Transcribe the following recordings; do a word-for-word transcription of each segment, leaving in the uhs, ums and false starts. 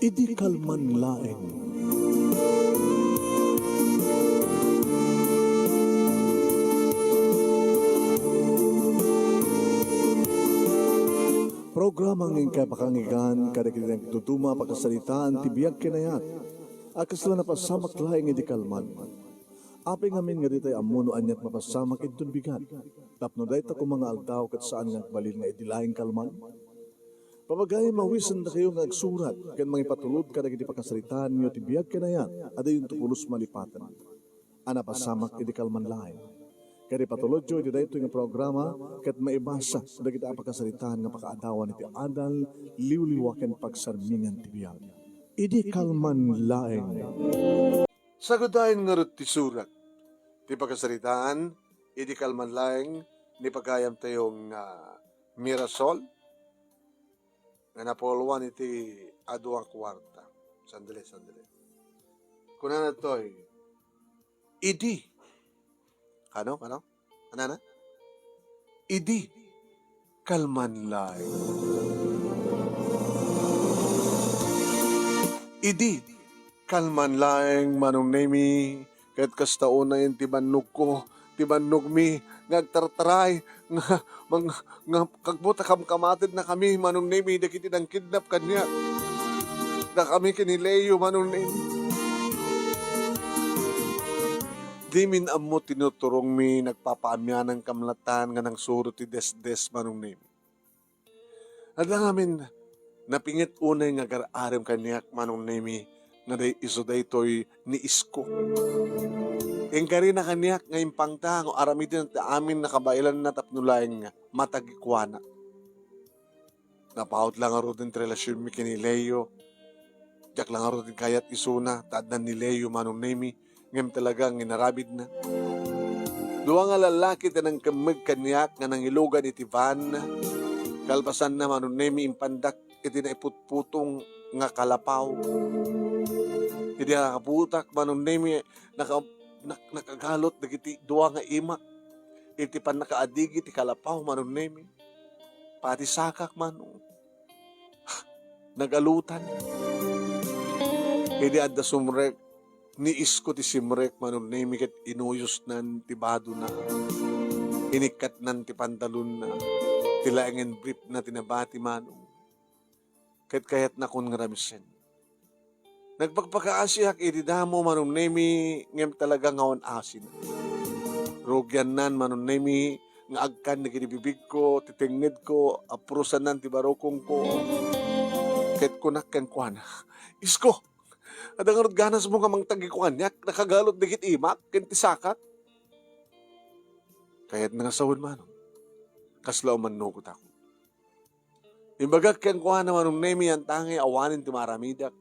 Idi kalman laeng. Programa nga inkay pakanggan kadagiti nagduduma a pakasaritaan ti biag ken ayat a kasla napasamak laeng idi kalman. Apay ngamin nga ditay ammo no aniat mapasamak inton bigat, tapno dayta koma nga aldaw ket saan nga agbalin nga idi laeng kalman? Papagayo, mawisendakayo nga agsurat ken mangipatulod kadagiti pakasaritaanyo ti biag ken ayat a diyonto pulos malipaten a napasamak idi kalman laeng. Ket ipatulodyo iti daytoy nga programa ket maibasa dagiti a pakasaritaan nga pakaadawan iti adal, liwliwa ken pagsarmingan ti biag. Idi kalman laeng. Sagudayen ngarud ti surat ti pakasaritaan idi kalman laeng ni pagayamtayo nga Mirasol nga napulwan iti adu a kuarta. Sandali, sandali. Kunana toy, idi. Kano, kano? Anana? Idi kalman laeng. Idi kalman laeng, Manong Nemi, ket kasta unayen ti bannogko, ti bannogmi, nga agtartaray, nga, mang-, nga, kagmo ta kamkamatednakami, Manong Nemi, dagiti nangkidnap kaniak. Dakami ken ni Leo, Manong Nemi. Dimin ammo ti inuturongmi, nagpapaamiananka latta nga nangsuro ti desdes, Manong Nemi. Adda ngamin napinget unay nga agar-arem kaniak, Manong Nemi, nga day-, isu daytoy ni Isko. Inkarina kaniak nga impangta nga aramiden ti amin a kabaelanna tapno laeng matagikuana. Napaut la ngaruden ti relasionmi ken ni Leo. Diak la ngaruden kayat isuna, ta addan ni Leo, Manong Nemi, ngem talaga nga inaramidna. Dua nga lallaki ti nangkemmeg kaniak nga nangilugan iti van. Kalpasanna, Manong Nemi, impandak iti naiputputong nga kalapaw. Idi nakaputak, Manong Nemi, naka-, nak-, nakagalot dagiti dua nga imak iti pannakaadigi ti kalapaw, Manong Nemi. Pati sakak, Manong. Nagalutan. Idi adda sumrek, ni Isko ti simrek, Manong Nemi, ket inuyosnan ti badona. Inikkatnan ti pantalonna. Ti laengen briefna ti nabati, Manong. Ket kayatnakon nga ramsen. Nagpakpakaasiak iti damo, Manong Nemi, ngem talaga nga awan asin. Rugiannan, Manong Nemi, nga agkan dagiti bibigko, ti tengngedko, apurosannan ti barukongko. Ket kunak kenkuana, "Isko, adda ngarud ganasmo nga mangtagikuaniak, nakagalot dagiti imak ken ti sakak?" Kayatna nga sawen, Manong. Kasla umannugotakon. Imbagak kenkuana, Manong Nemi, anta ngay awanen ti maaramidak.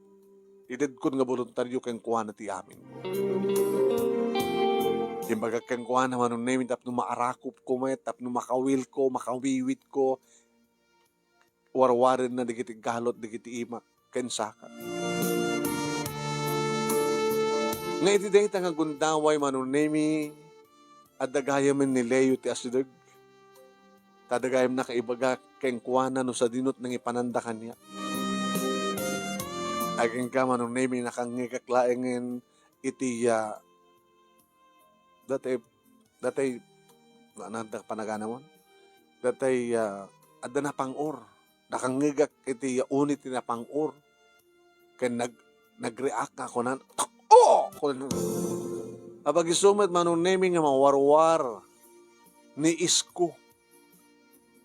Itedkon nga boluntario kenkuana ti amin. Imbagak kenkuana, Manong Nemi, tapno maarakopko met, tapno makawilko, makawiwitko, warwarenna dagiti galot dagiti imak ken sakak. Nga iti dayta nga gundaway, Manong Nemi, adda gayamen ni Leo ti asideg. Ta adda gayamna kaibaga kenkuana no sadino ti nangipananda kaniak. Agingga, Manong Nemi, nakangngegak laengen iti, ah, datay, datay, na-, na-, panaganamon? Datay, ah, adda napang-or. Nakangngegak iti uni ti napang-or. Ken nag-, nag-react nga kunan, "Oh!" Kunan. Apag-isu met, Manong Nemi, nga mawarwar ni Isko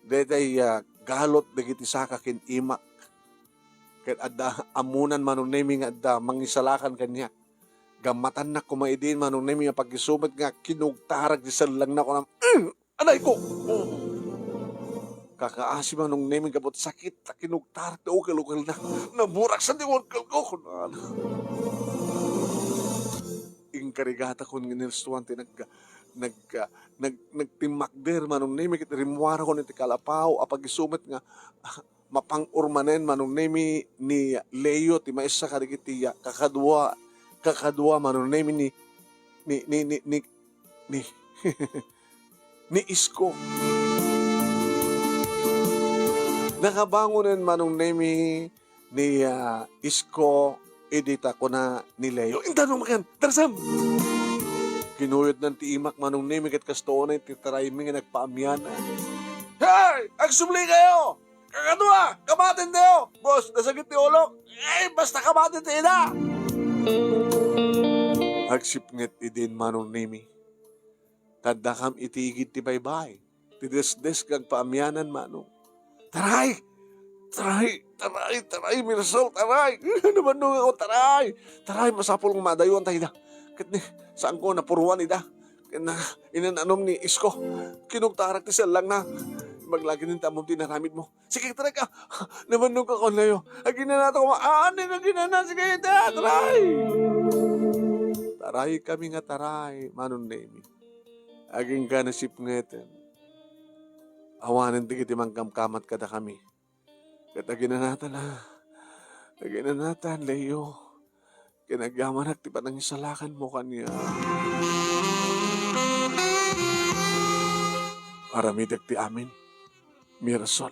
daytay, ah, galot dagiti saka ken imak. Ket adda ammonan, Manong Nemi, nga adda mangisalakan kaniak. Gammatannak koma idin, Manong Nemi, apag-isu met nga kinugtarak ti sellengna, kunam, "Mm!" Anayko! Kakaasi, Manong Nemi, gapu ti sakit, ta kinugtarak ti ukel-ukelna. Naburak sa diwan kelko, kunana. Inkarigatakon nga inilsuan ti nag-, nag-, nag-, nagtimmakder, Manong Nemi, ket rimmuarakon iti kalapaw, apag-isu met nga, mapang-or manen, Manong Nemi, ni Leo ti maysa kadagiti, ah, kakadua, kakadua, Manong Nemi, ni, ni, ni, ni, ni, ni, ni Isko. Nakabangonen, Manong Nemi, ni, ah, Isko, idi ta kuna ni Leo, "Intanong makan, Tarsam!" Kinuyotnan ti imak, Manong Nemi, ket kastoy unay ti taraymi nga nagpaamianan. "Hey! Agsubli kayo! Kakadua, kamaten tayo! Boss, nasakit ti ulok! Eh, basta kamaten tayo na!" Agsipnget idin, Manong Nemi. Tadda kam iti igid ti baybay. Ti desdes nga agpaamianan, Manong. "Taray! Taray! Taray! Taray! Mirsol! Taray! Nabannong ako! Taray! Taray! Masapul nga madayoan tayo ida. Ket ni, saan ko napuruan ida. Ket na, inananom ni Isko. Kinugtarak ti sellang na. Maglagi nin tamom ti naramid mo. Sige, taray ka! Nabannong ka, Konlayo. Aginana to, ma-, ah, ano yung aginana? Sige, ita! Taray!" Taray kami nga taray, Manong Nemi. Agingga nasipngeten. Awanen dagiti mangkamkamat kadakami. Ket aginanatan, ah, aginanatan, Leo. Ken agyamanak ti panangisalakanmo kaniak. Aramidek ti amin, Mirsol,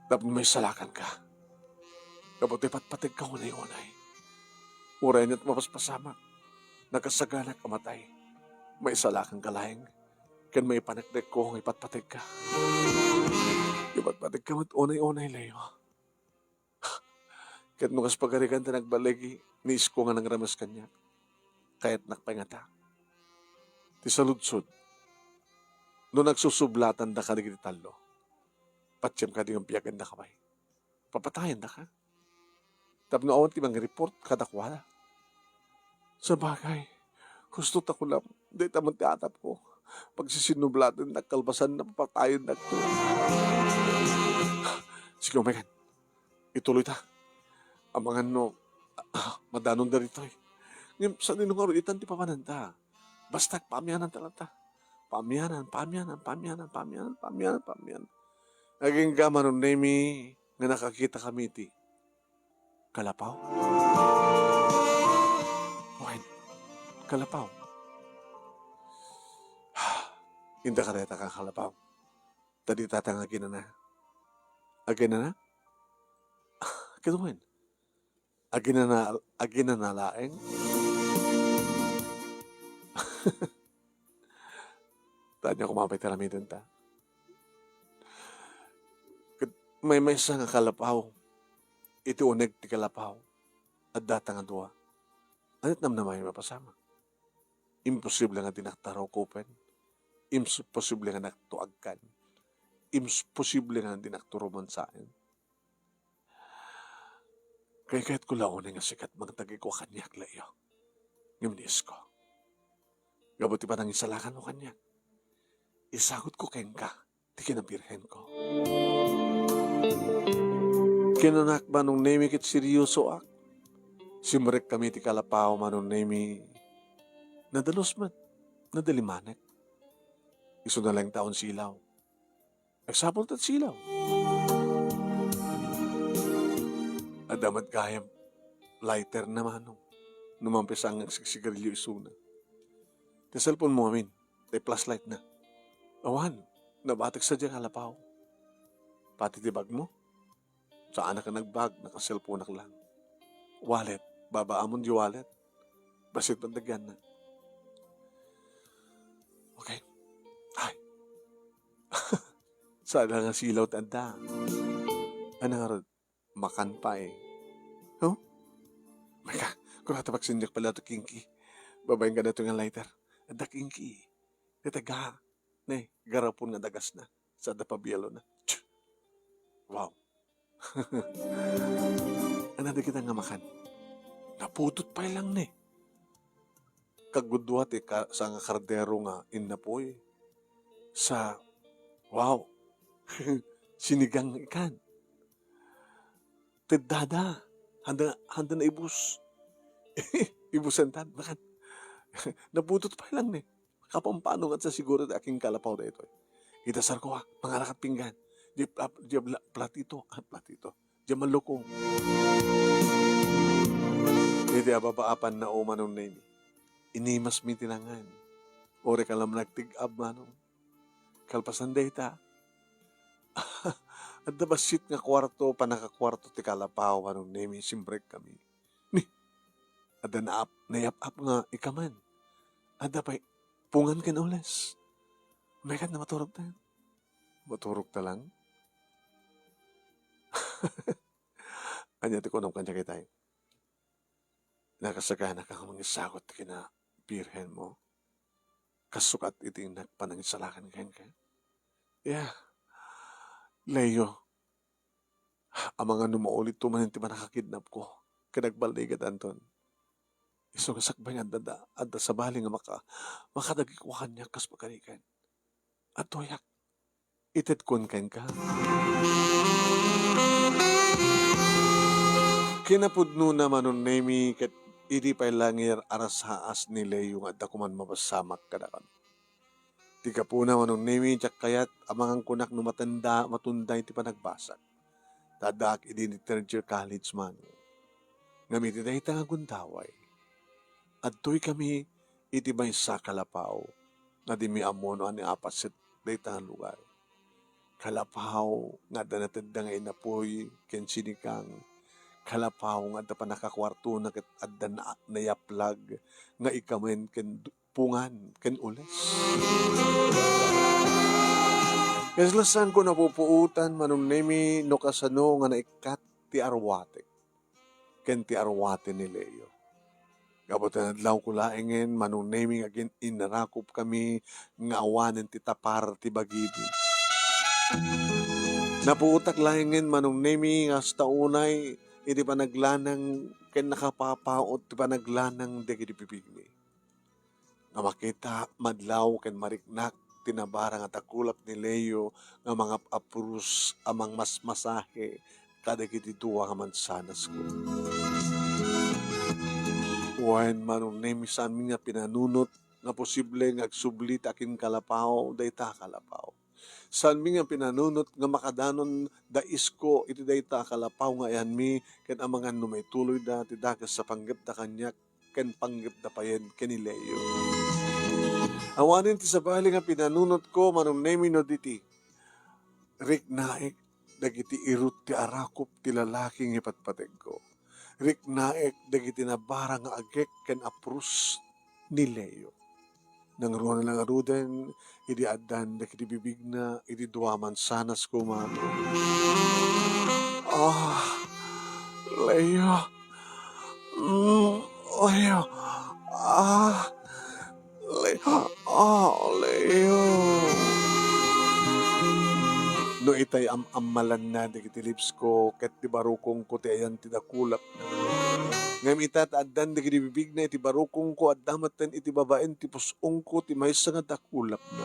tapno maisalakanka. Gapu ti patpategka unay-unay. Uray ania't mapaspasamak, nakasaganak a matay, maisalakanka laeng, ken maipaneknekko nga ipatpategka. Ipatpategka met unay-unay, Leo. Ket no kas pagarigan ti nagbaligi ni Isko nga nangrames kaniak, kayatnak pay ngata. Ti saludsod, no nagsusublatandaka dagiti tallo, patiem kadi nga biagandaka pay? Papatayandaka? Tapno awan ti mangreport kadakuada. Sabagay, husto ta kunam, dayta met ti atapko. Pagsisinublatennak kalpasan, napapatayendakto. Sige, umaykan. Ituloy ta. Amangan no, ah, madanonda ditoy. Ngem, sadino ngarud itan ti papananta? Basta, paamianan ta latta. Paamianan, paamianan, paamianan, paamianan, paamianan, paamianan. Agingga, Manong Nemi, nga nakakitakami iti kalapaw? Wen, kalapaw. Inda kadayta ka kalapaw. Ta dita ta nga aginana. Aginana? Ket wen, aginana, aginana laeng? Tanya ko mapay ti aramidenta. Ket maymaysa nga kalapaw, iti uneg ti kalapaw, adda ta nga dua. Ania't namnamayo, mapasama? Imposible nga dinakto rukupen. Imposible nga dinakto agkan. Imposible nga dinakto romansaen. Kaykayatko la unay nga sika ti mangtagikua kaniak, Leo. Ngem ni Isko, gapu ti panangisalakanmo kaniak, isagutko kenka ti kinabirhenko. Kinanak, Manong Nemi, ket seriosoak. Simrekkami ti kalapaw, Manong Nemi. Nadalus met, nadalimanek. Isuna laeng ta unsilaw. Nagsapul ta silaw. Adda met gayam lighter na, Manong. No mampisan nga agsigsigarilyo isuna. Ti cellphone mo amin, ti flashlight na. Awan, nabatek sadiay kalapaw. Pati ti bag mo? Saanak a nagbag, naka-cellphoneak lang. Wallet, babaamon di wallet. Bassit man dagyan na. Okay. Ay. Saan nga silaw ti adda? Ano nga rod? Makan pa eh. Huh? Maka, kurata pagsindiak pala to kinki. Babaeng ka na to nga lighter. Adda kinki. Nataga. Ne, garapon nga dagas na. Sa da pabialo na. Tch! Wow. Ano da kita nga makan? Naputot pa lang ne. Kagudua ti ka, sa nga kardero nga innapoy. Sa, wow. Sinigang ikan. Teddada. Handa, handa na ibus. Ibusan tan, makan. Naputot pa lang ne. Kapampano nga sa siguro ti aking kalapaw daytoy. Ita sarko, ah, mangalakat pinggan. Di pla-, di pla-, platito, ah, platito. Di malukong. Iti ababa apan na umanon na ini. Inimas mi tinangan. Ore ka lam nagtig-ab, Manong. Kalpasan dayta. Adda bassit nga kuarto, pannakakuarto ti kalapaw, Manong Nemi, simbrekkami. Ni, adda naap-, nayap-ap nga ikamen. Adda pay pungan ken ules. Mayat nga maturogtayo. Maturogta lang? Ania ti kunam kaniak itay? Nakasaganaka nga mangisagut ti kinabirhenmo? Kasukat iti nagpanangisalakan kenka? Ya, Leo, amangan no maulitto manen ti pannakakidnapko ken agballigatanton. Isu nga sakbay nga adda, adda sabali nga maka-, makadagikua kaniak kas pakarigan. Adtoyak, itedkon kenka. Kinapudnona, Manong Nemi, ket idi pay la nga ar-arasaas ni Leo nga adda koman mapasamak kadakami. Ti gapuna, Manong Nemi, diak kayat, amangan kunak no matenda-, matunday ti panagbasag. Ta addaak idi ni third year college, Manong. Ngem iti dayta nga gundaway, adtoykami iti maysa a kalapaw nga dimi ammo no ania a paset dayta nga lugar. Kalapaw nga adda natedda nga inapuy ken sinikang. Kalapaw nga adda pannakakuartona ket adda na-, nayaplag nga ikamen ken du-, pungan ken ules. Kasla saanko napupuotan, Manong Nemi, no kasano nga naikkat ti arwatek ken ti arwate ni Leo. Gapu ta nadlawko laengen, Manong Nemi, nga agin-, inarakupkami nga awanen ti tapar ti bagimi. Napuotak laengen, Manong Nemi, nga kasta unay iti panaglanang ken nakapapaut ti panaglanang dagiti bibigmi. Nga makita, madlaw ken mariknak ti nabara nga dakulap ni Leo nga mangap-aprus a mangmasmasahe kadagiti dua nga mansanasko. Wen, Manong Nemi, saanmi nga pinanunot nga posible nga agsubli ta akin kalapaw dayta a kalapaw. Saanmi nga pinanunot nga makadanon da isko iti dayta a kalapaw nga ayanmi, ken amangan no maituloyda ti dakes a panggepda kaniak ken panggepda payen ken ni Leo. Awanen ti sabali nga pinanunotko, Manong Nemi, no diti. Riknaek dagiti irut ti arakup ti lalaki nga ipatpategko. Riknaek dagiti nabara nga agek ken aprus ni Leo. Nangruna la ngaruden, idi addan dagiti bibigna iti dua a mansanasko, Manong. Ah, Leo. Mm, Leo. Ah, Leo. Ah, Leo. No itay am-ammalanna dagiti lips ko ket ti barukongko ti ayan ti dakulap. Ngem ita ta addan dagiti bibigna iti barukongko, adda metten iti babaen ti pus-ongko ti maysa nga dakulapna.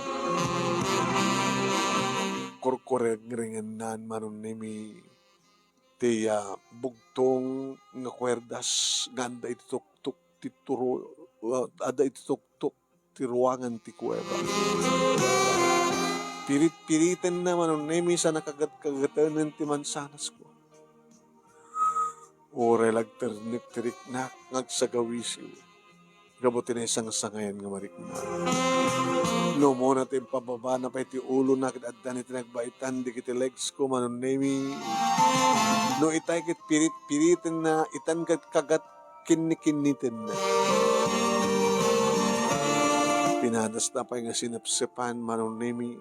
Kurkurengrengennan, Manong Nemi, ti, ah, bugtong nga kuerdas nga adda iti tuktok ti turo-, ah, adda iti tuktok ti ruangan ti kuweba. Pirit-piritenna, Manong Nemi, sa nakagat-kagatenen ti mansanasko. Uray la agternek ti riknak nga agsagawisiw gapu ti naisangsangayan nga mariknak. No umuna ti impababana pay ti ulona ket addan iti nagbaitan dagiti legs ko, Manong Nemi. No itay ket pirit-piritenna, itan ket kagat kinnikinnitenna. Pinadasna pay nga sinepsepan, Manong Nemi,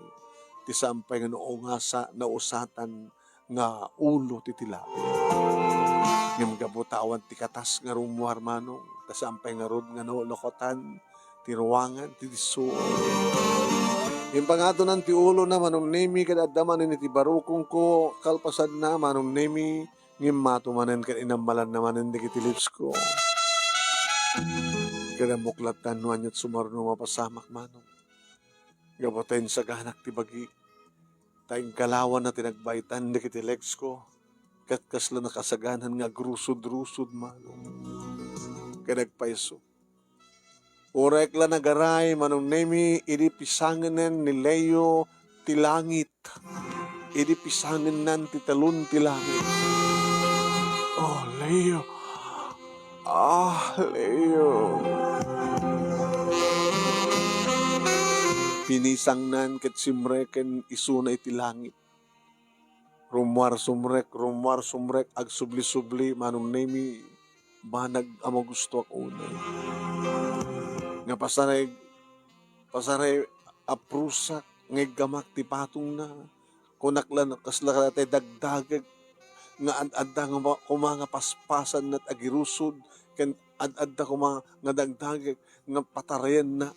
ti saan pay nga naungasa-, nausatan nga ulo ti tilapia. Ngem gapu ta awan ti katas nga rummuar, Manong, ta saan pay ngarud nga naulokatan ti ruangan ti disso. Impangatonan ti ulona, Manong Nemi, ket adda manen iti barukongko, kalpasanna, Manong Nemi, ngimmato manen ket inammalanna manen dagiti lips ko. Ket ammok latta no ania't sumaruno mapasamak, Manong. Gapu ta insaganak ti bagik, ta inggalawanna ti nagbaitan dagiti legs ko, ket kasla nakasaganan nga agrusod-rusod, Manong. Ket nagpayso. Uray la nagaray, Manong Nemi, idi pisangenen ni Leo ti langit. Idi pisangennan ti talon ti langit. Oh, Leo. Ah, Leo. Pinisangnan ket simreken isuna iti langit. Rummuar sumrek, rummuar sumrek, agsubli-subli, Manong Nemi, banag a magustoak unay. Nga pasaray, pasaray a prusak nga iggamak ti patongna. Kunak la, kasla kadi tay dagdagek nga ad-adda nga ma-, koma nga paspasan ket agirusod, ken ad-adda koma nga dagdagek nga patarayenna,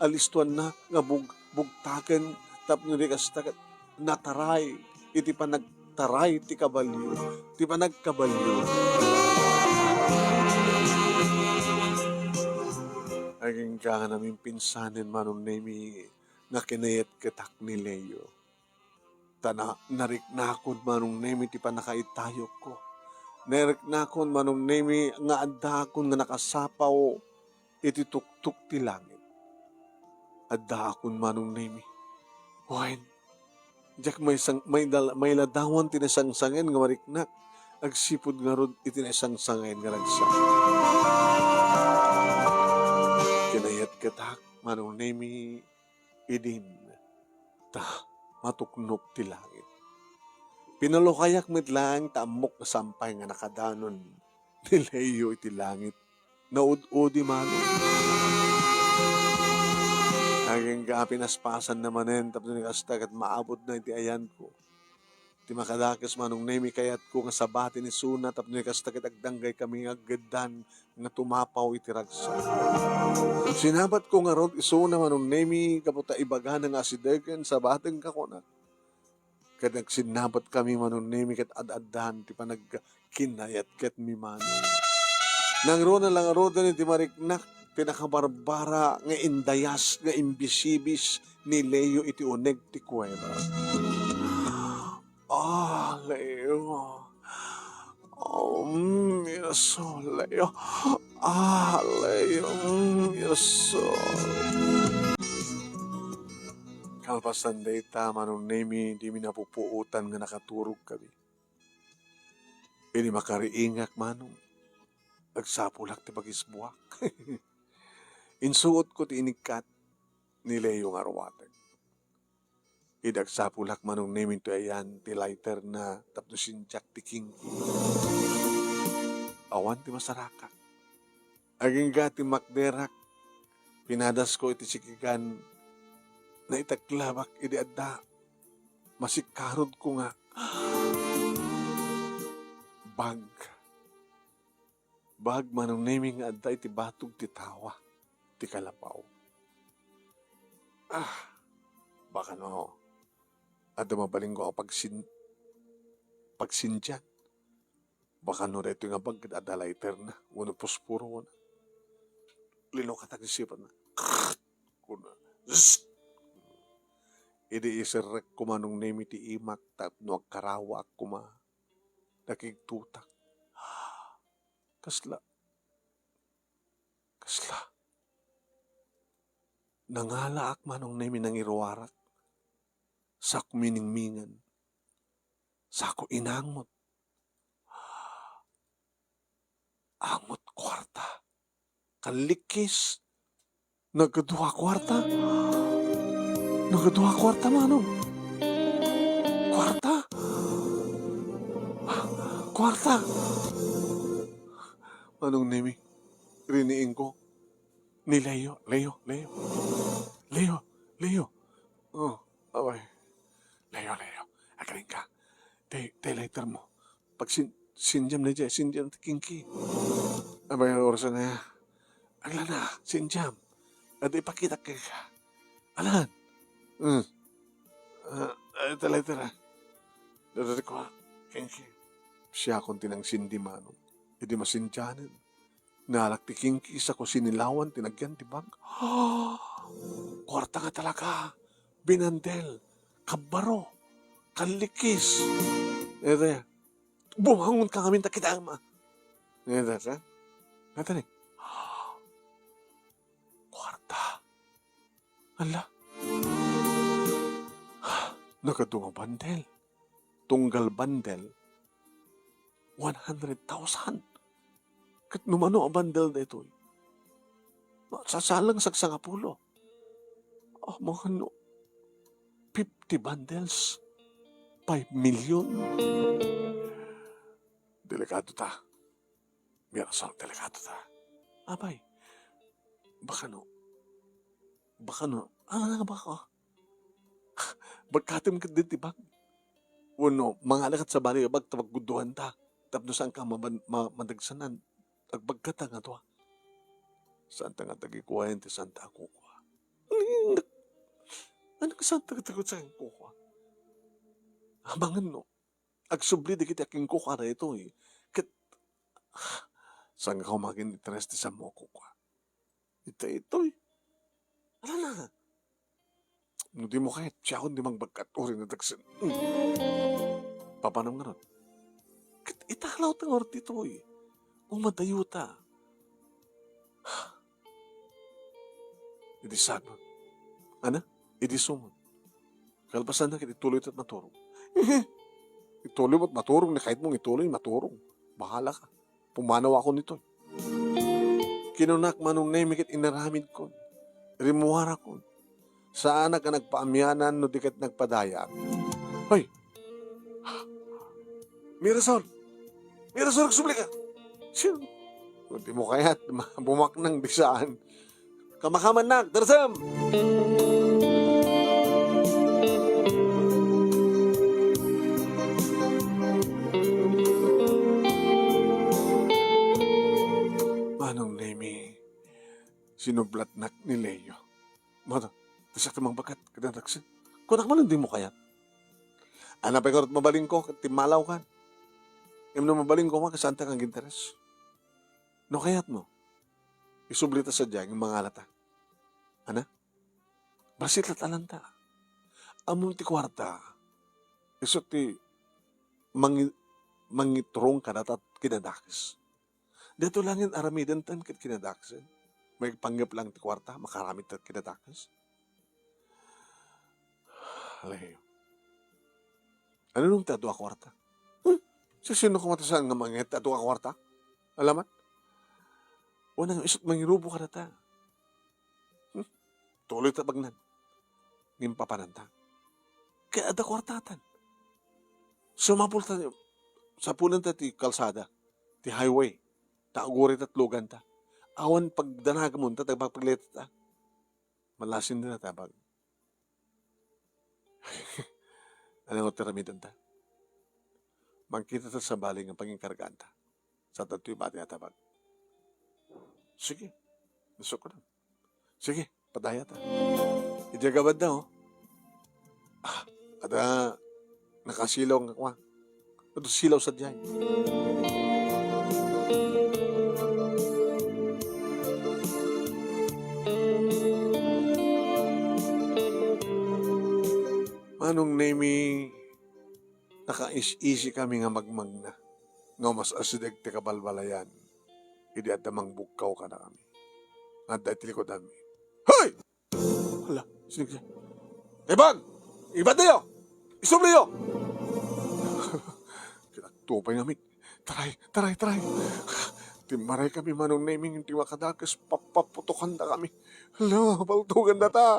alistoanna nga bug-, bugtaken tapno di kasta ket nataray iti panagtaray ti kabalio, ti panagkabalio. Agingga nga naminpinsanen, Manong Nemi, nga kinayatketak ni Leo. Ta na-, nariknakon, Manong Nemi, ti pannakaitayokko. Nariknakon, Manong Nemi, nga addaakon nga nakasapaw iti tuktok ti langit. Addaakon, Manong Nemi. Wen, diak maisang-, maidal-, mailadawan ti naisangsangen nga mariknak agsipud ngarud iti naisangsangen nga ragsak. Kinayatketak, Manong Nemi, idin ta matuknop ti langit. Pinalukayak met laeng ta ammok nga sampay nga nakadanon ni Leo iti langit. Naud-udi manen. Agingga a pinaspasanna manen tapno ni kasta ket maabutna iti ayanko. Ti makadakes, Manong Nemi, kayatko nga sabaten isuna tapno ni kasta ket agdanggaykami nga aggeddan nga tumapaw iti ragsak. Sinabatko ngarud isuna, Manong Nemi, gapu ta ibagana nga asidegen, sabatenka, kunak. Ket agsinnabatkami, Manong Nemi, ket ad-addan ti panagkinayatket mi, Manong. Nangruna la ngaruden iti mariknak ti nakabarbara nga indayas nga imbisibis ni Leo iti uneg ti kuweba. Ah, Leo. Um, Yeso, Leo. Ah, Leo. Um, Yeso. Kalpasan dayta, Manong Nemi, dimi napupuotan nga nakaturogkami. Idi makariingak, Manong, agsapulak ti pagisbuak. Insuotko ti inikkat ni Leo nga ruateg. Idi agsapulak, Manong Nemi, toy ayan ti lighterna tapno sindiak ti kingki. Awan ti masarakak. Agingga ti makderak, pinadasko iti sikigan, naitaklabak idi adda masikkarodko nga bag. Bag, Manong Nemi, nga adda iti batog ti tawa ti kalapaw. Ah, baka no, adda mabalingo a pagsin-, pagsindian. Baka no daytoy nga bag ket adda lighterna, wenno posporo, wenno. Linukatak iti sipatna. Kuna, zzz! Idi iserrekko, Manong Nemi, ti imak tapno agkarawaak koma. Nakigtutak. Kasla, kasla. Nangalaak, Manong Nemi, nangiruarak. Sako miningmingan. Sako inangot. Angot kuarta. Kallikis. Nagdua kuarta. Nagdua kuarta, Manong. Kuarta. Kuarta. Manong Nemi, riniingko. Ni Leo, Leo, Leo. Leo, Leo. Oh, abay. Leo, Leo. Agkalinka. Tay, tay lighter mo. Pag sin-, sindiam na dyan, sindiam ti kingki. Abay, oras na ya. Aglana, sindiam. Adi ipakitak kenka. Alan. Hmm. Ah, ay, tay lighter, ah. Dadari ko, ah. Kingki. Siakon ti nangsindi, Manong. Idi masindianen. Nalak ti kingki, sako sinilawan ti nagyan ti bag. Kuarta nga talaga. Binandel. Kabbaro. Kallikis. Ete, bumangon ka ngamin ta kita, ma. Ete, sa? Ete ni. Kuarta. Ala. Nagadu nga bandel. Tunggal bandel, one hundred thousand. Ket no mano a bandel daytoy? Sasalang sagsangapulo. Ah, mga no, fifty bundles. five million. Delikado ta. Mirasol, delikado ta. Apay, baka no, baka no, ano nga baka? Bagkatem ket ditoy bag. Wenno, mangala ket sabali nga bag ta paggudoan ta. Tapno saan ka maban-, ma-, madagsanan. Agbagkata nga dua. Saan ta nga tagikuayan ti saan ta a kukua? Ano, ano nga saan ta nga tagikuayan kukua? Amangan no, agsubli dagiti akinkukua daytoy. Ket, saan nga umagen interes ti sammo a kukua? Ita itoy. Ala na. No dimo kayat, siakon ti mangbagkat, uray nadagsen. Hmm. Papanam ngarud. Ket italaw ta ngarud ditoy. Umadayo ta. Idi sagmon. Ana? Idi sumon. Kalpasanna ket ituloy ta maturog. Ituloy met maturog, ni kayatmo ituloy, maturog. Bahala ka. Pumanawakon itoy. Kinunak, Manong Nemi, ket inaramidkon. Rimmuarakon. Saanak a nagpaamianan no di ket nagpadayak. Hoy! Mirasol! Mirasol, agsubli ka! Sino? Kung di mo kayat, ma-, bumaknang di saan. Kamakamannak, Darsam! Manong Nemi, sinublatnak ni Leo. Mata, ta siak ti mangbagkat, kada taksi. Kunak man, di mo kayat. Ana pay ngarud mabalinko, ket timmalaw kan. Ngem no mabalinko man, ket saan ta nga aginteres. No kayatmo, isubli ta sadiay nga mangala ta. Ana? Bassit latta latta. Ammom ti kuarta, isu ti mangi-, mangiturong kadata kinadakes. Daytoy laeng aramidenta ket kinadakesen. Maipanggep laeng ti kuarta, makaramid ta kinadakes. Alay. Ano nung ti adu a kuarta? Hmm? Sisino koma ti saan nga mangyat ti adu a kuarta? Alamat? Unang isut mangirubo kadata. Hmm? Tuloy ta bagnan. Ngem papananta. Kay adda kuartatan. Sumapul ta, sapulen ta ti kalsada, ti highway. Ta aguray ta tuloganta. Awan pagdanagmon ta, ta pagpagletat ta. Malasin na tabag. Ano nga ti aramidenta? Mangkita ta sabali nga panginkargaanta. Sa tadtoy bati a tabag. Sige. Nasukran. Sige, padayata. Idiay gabadda, oh. Ah, adda nakasilaw nga kua. Adda silaw sadiay. Manong Nemi, nakaisi-isi kami nga magmagna, nga mas asideg ti kabalbalayan idi adda mangbugkaw kadakami. Nga adda iti likudanmi. Hoy! Hala, sino kaya? Tibag! Ibatiyo! Isubliyo! Kinatupay ngamin. Taray, taray, taray. Timmaray kami, Manong Nemi, ngem ti makadakes, papaputokandakami. Hala, paltogandata.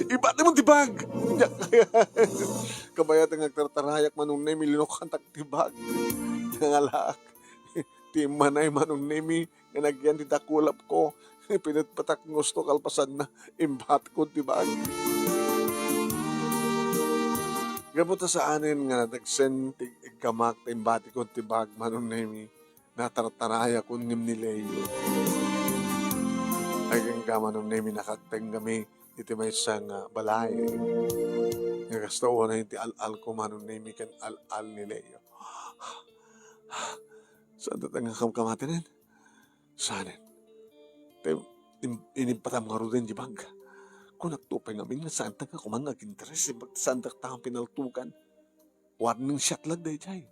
Ibatimon ti bag! Diak kaya. Kabayatan nga agtartarayak, Manong Nemi, linukantak ti bag. Nangalaak. Ti immanay, Manong Nemi, nga nagyan ti dakulapko. Pinetpetak nga usto, kalpasanna, imbatikon ti bag. Gapu ta saanen nga nadagsen ti iggamak ta imbatikon ti bag, Manong Nemi, natartarayakon ngem ni Leo. Ay, kenka, Manong Nemi, nakaktenggami iti maysa nga balay. Nga kasta unay ti al-alko, Manong Nemi, ken al-al ni Leo. Saan ta nga kamkamatinen? Saanen. Te, in-, inimpatam ngaruden di bag. Kunakto pay ngamin nga saan ta nga kuman nga aginteres, imbag saan ta nga pinaltugan. Warning shot lang daydiay.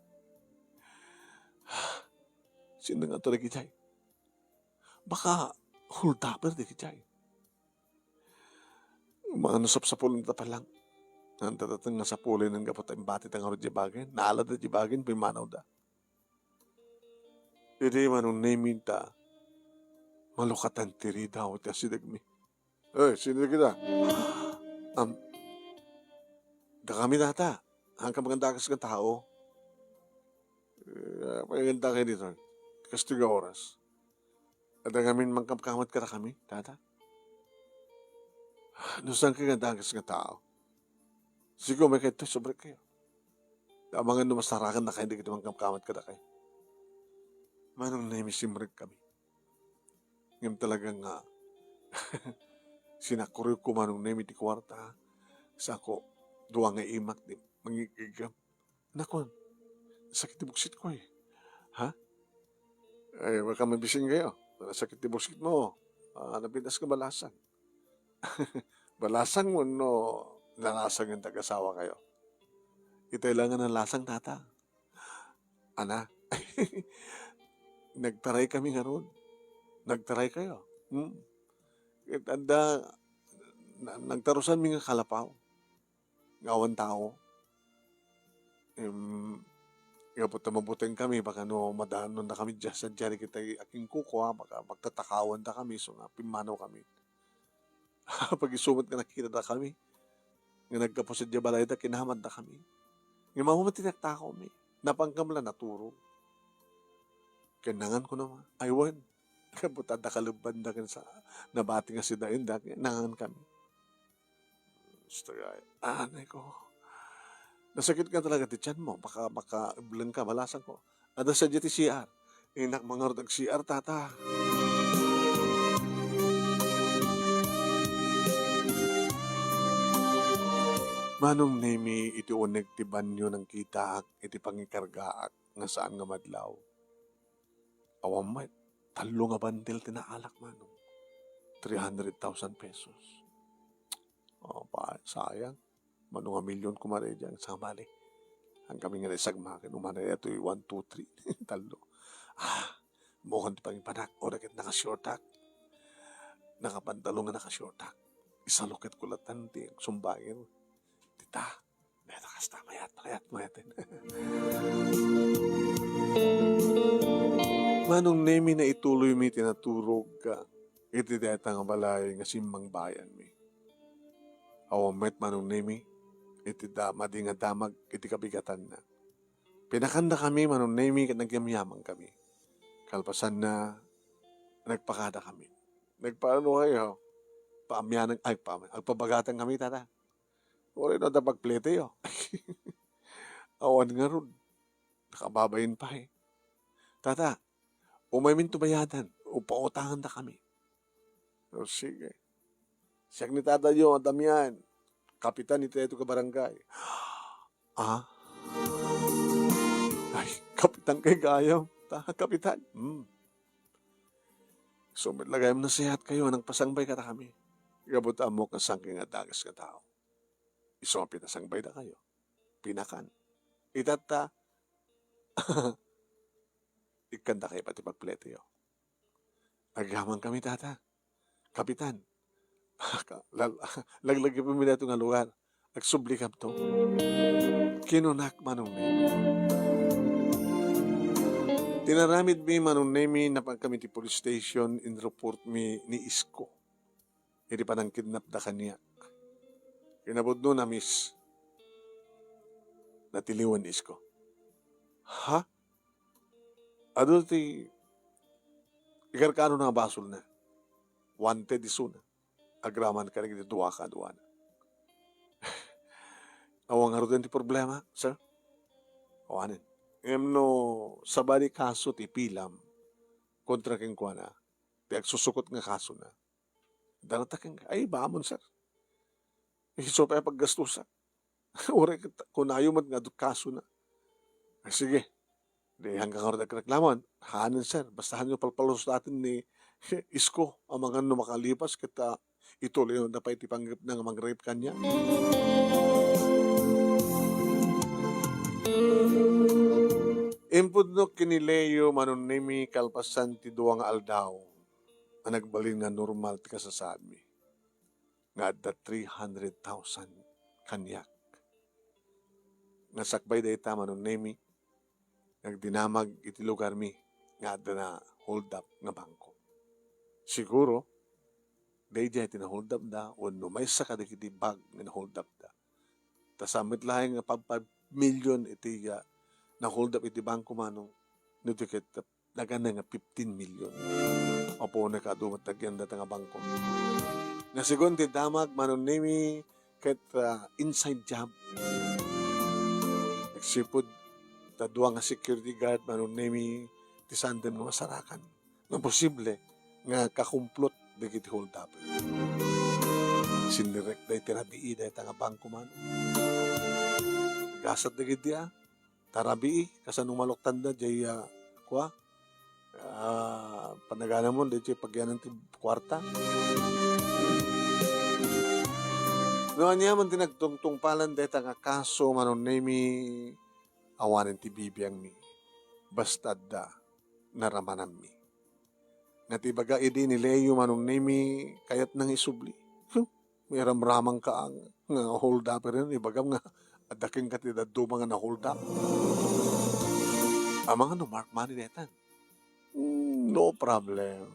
Sino nga to dagijay? Baka hold-upper dagijay. Mano sapsapulen ta pa lang. Anta dateng nga sapulenen gapu ta imbati ta ngarud di bagen. Naalada di bagen, pimmanawda. Idi Manong Nemi ta, malukatan ti ridaw ti asidegmi. Eh, sino kita? Am, dakami data. Haan ka nga dakes nga tao. Eh, apay nga dakes ditoy? Kastoy nga oras. Adda ngamin mangkamkamot kadakami, tata? No saan ka nga dakes nga tao? Sige, umaykayo ditoy, subrek kayo. Amangan no masarakan na kayo dagiti mangkamkamot kadakami. Manong Nemi, simrek kami. Ngem talaga nga, sinakuryo ko, Manong Nemi, ti kuarta. Sako, dua nga imak ti mangig-igam. Nakon, sakit ti buksit ko eh. Ha? Ay, baka mabising kayo. Sakit ti buksit mo. Ah, napintas ka balasang. Balasang mo no nalasang yung tag-asawa kayo. Itay lang nga nalasang, tata. Ana, nagtaray kami ngarud. Nagtaray kayo. Hmm. Ket adda, na-, nagtarusan mi nga kalapaw. Nga awan tao. Em, gapu ta mabuteng kami, baka no madanon da kami diay, sadiay dagiti akinkukua, baka magtatakawan da kami, so nga pimmanaw kami. Pag isu met nga nakita da kami, nga naggapu sadiay balayda, kinamat da kami. Nga mamo met ti nagtakaw mi. Napangkam la naturog. Ken nangan ko naman, aywan. Gapu ta adda kalebban da ken sa, nabati nga sidaen da, ken nangan kami. Gusto nga, anay ko. Nasakit nga talaga ti tiyan mo. Baka, baka ibleng ka, balasang ko. Adda sadiay ti C R. Inak mangarud ag C R, tata. Manong Nemi, iti uneg ti banio nangkitaak iti pangikargaak nga saan nga madlaw. Awan met, tallo nga bandel ti naalak, Manong. Three hundred thousand pesos. Oh, pa, sayang. Mano nga milyon koma daydiay, sabali. Ang kami nga naisagmakan, umana daytoy one, two, three, tallo. Ah, mukan ti pangipanak, o dagiti naka-shortak. Nakapantalon nga naka-shortak. Isaluket ko latan ti agsumbagen. Tita, dayta kasta, mayat, mayat, mayat. Manong Nemi, naituloy mi ti naturog, ah, iti dayta nga balay nga simmangbayan mi. Awan met, Manong Nemi, iti da-, madi nga damag iti kabigatanna. Pinakanda kami, Manong Nemi, ket nagyamyaman kami. Kalpasanna, nagpakada kami. Nagpaano kayo? Paamyanan, ay, paam-, agpabagatan kami, tata. Uray no adda pagplete yo. Awan ngarud. Nakababain pay. Tata, umaymin to bayadan, o pautangan da kami. O, sige. Siak ni tata yo, Damian. Kapitan iti daytoy nga barangay. Ah? Ay, kapitan kay gayam. Ta, kapitan. Hmm. Isu met la gayam nasayaat kayo, nagpasangbay kadakami. Gapu ta ammok nga saan nga dakes nga tao. Isu a pinasangbay dakayo. Pinakan. Itatta, ikkanda kayo pati pagplete yo. Agyaman kami, tata. Kapitan. Ka-, lal-, laglagipem mi daytoy nga lugar. Agsubli kamto. Kinunak, Manong Nemi. Tinaramid mi, Manong Nemi, napan kami ti police station, inreport mi ni Isko. Iti panangkidnap da kaniak. Kinapudno na, miss. Natiliwan ni Isko. Ha? Adu ti ikarkano na nga basolna. Wanted isuna. Agraman kadagiti dua kaaduana. Awan ngaruden ti problema, sir? Awanen. Ngem no sabali kaso ti ipilam kontra kenkuana, ti agsusukot nga kasona, darata ken, ay, bamon, sir. Isu pay a paggastusak. Uray ket kunayo met nga adu kasona. Ay, sige. Di, hanggang ngarud agreklamo. Hanen, sir. Basta hanyo palpalusaten ni Isko. Amangan no makalipas ket, ah, ituloy na pay ti panggepna nga mangrape kaniak. Impudno ken ni Leo, Manong Nemi, kalpasan ti dua nga aldaw a nagbalin nga normal ti kasasaadmi. nga adda three hundred thousand kaniak. Nga sakbay dayta, Manong Nemi, nga agdinamag iti lugarmi nga adda na-hold up nga bangko. Siguro, daydiay ti na-hold up da wenno maysa kadagiti bag nga na-hold up da. Ta saan met laeng nga pagpag-, million iti, ah, na-hold up iti bangko, Manong. No di ket naganay nga fifteen million. Apo, nakadumat dagiti data nga bangko. Nga segun ti damag, Manong Nemi, ket, ah, inside job. Nagsipud ta dua nga security guard, Manong Nemi, ti saanen nga masarakan. No posible, nga kakumplot dagiti hold-upper. Sinirek da iti rabii dayta nga bangko, Manong. Gasat dagiti, ah, ta rabii, kasano maluktan da, jay, ah, kua, ah, panaganamon, dayjay pagyanan ti kuarta. No ania man ti nagtungtungpalan dayta nga kaso, Manong Nemi, awanen ti bibiangmi. Basta adda, naramananmi. Nga ti ibaga idi ni Leo, Manong Nemi, kayatna nga isubli. Huh, may ramramang ka ang, nga hold-upper yan. Ibagam nga, adda kenka ti dadduma nga na-hold up. Amangan no mark money daytan. Mm, no problem.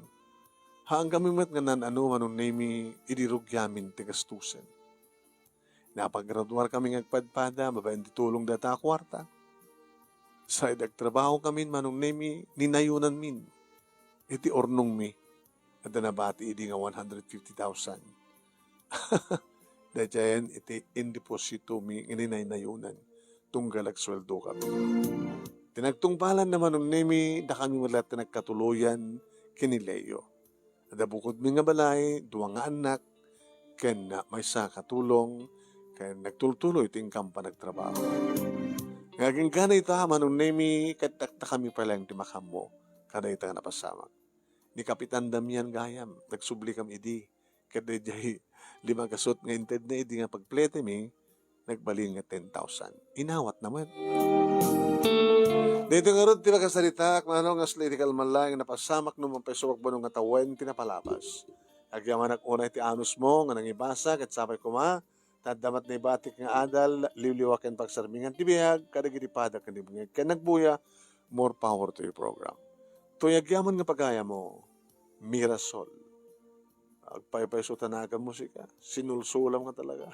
Haan kami met nga nan-ano, Manong Nemi, idi rugiamin ti gastusen. Napagraduar kami nga agpadpada babaen ti tulong data a kuarta. Sa idi agtrabaho kami, Manong Nemi, ninayunanmin. Iti urnongmi, adda nabati idi nga one hundred fifty thousand. Daytayen iti indepositomi nga ninaynayonan tunggal agsueldo kami. Ti nagtungpalan na, Manong Nemi, dakami met latta ti nagkatuloyan ken ni Leo. Adda bukodmi nga balay, dua nga annak, ken maysa ka tulong, ken nagtultuloy ti inkam panagtrabaho. Nga agingga ita, Manong Nemi, ket dakami pay laeng ti makaammo kadayta nga napasamak. Ni Kapitan Damian gayam, nagsublikam idi, ket dayjay lima gasut nga intedna idi nga pagpletemi, nagbalin nga ten thousand. Inawatna met. Daytoy ngarud ti makasaritaak, Manong, nga sila iti kalman laeng nga napasamak no mapaiso agbalin nga tawen ti napalabas. Agyamanak unay ti anusmo nga nangibasa, ket sapay koma, ta adda met naibatik nga adal, liwliwa ken pagsarmingan ti biag, kadagiti pada ken ni bungeg ken nagbuya, more power to your program. Toy agyaman nga pagayammo, Mirasol. Agpaypayso ta nagan musika. Sinulsulam nga talaga.